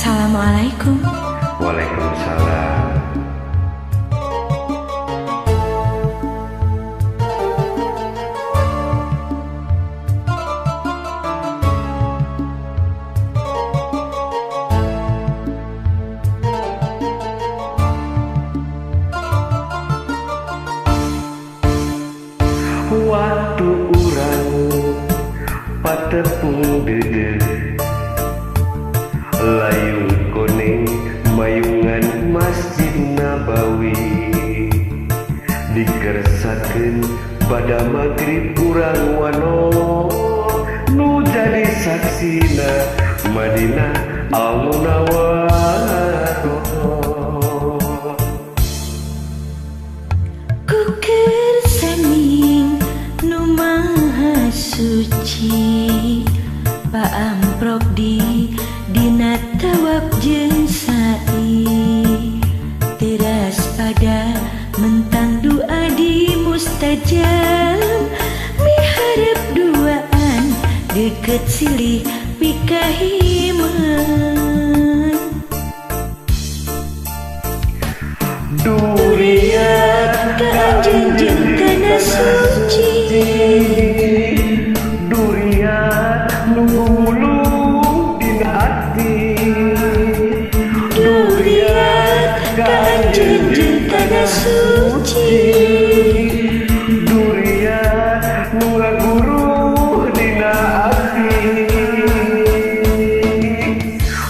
Assalamualaikum. Waalaikumsalam. Waktu urang patepung dede layung koneng mayungan Masjid Nabawi dikersakeun pada magrib urang wano nu jadi saksina Madinah Al Munawwarah. Ku kersaning nu maha suci paamprok di dina tawaf jeung sa'i teras pada mentang doa di mustajab miharep duaan deket silih pikahiman. Duriat ka anjeun jeung tanah suci, duriat nu gumulung dina ati, duriat ka anjeun jeung tanah suci, duriat nu ngaguruh dina ati.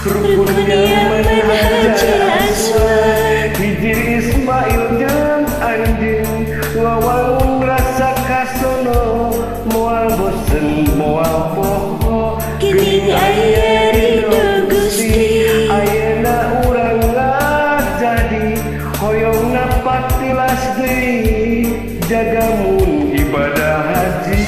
Rukun Yaman Hajar Aswad, Hijir Ismail jeung anjeun ngawangun rasa kasono moal bosen moal poho geuning aya ridho Gusti. Ayeuna urang ngajadi hoyong napak tilas deui jagamun ibadah haji.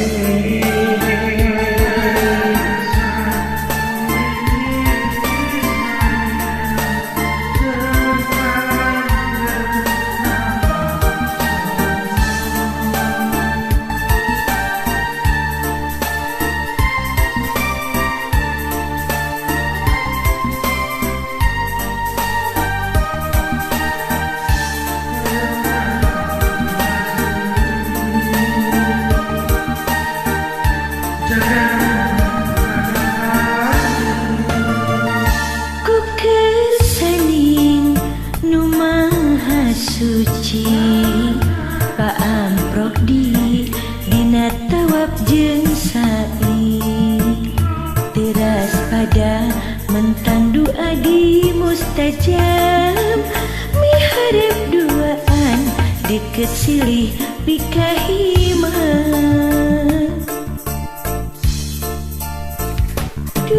Ku kersaning nu maha suci paamprok di dina tawaf jeung sa'i teras pada mentang doa di mustajab miharep duaan deket silih pikahiman.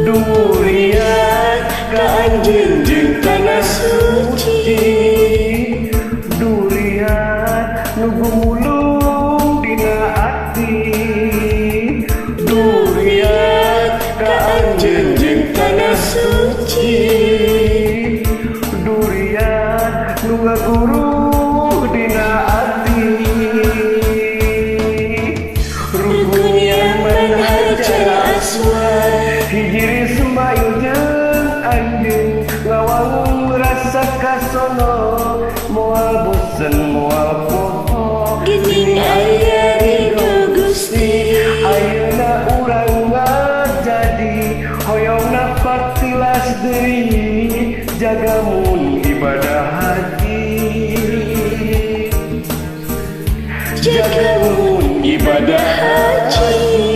Duriat ka anjeun jeung tanah suci, duriat nu gumulung dina ati, duriat ka anjeun jeung tanah suci, duriat nu ngaguruh dina ati. Rukun Yaman Hajar Aswad, Hijir Ismail jeung anjeun ngawangun rasa kasono moal bosen moal poho geuning aya ridho Gusti. Ayeuna urang ngajadi hoyong napak tilas deui jagamun ibadah haji, Jagamun ibadah haji.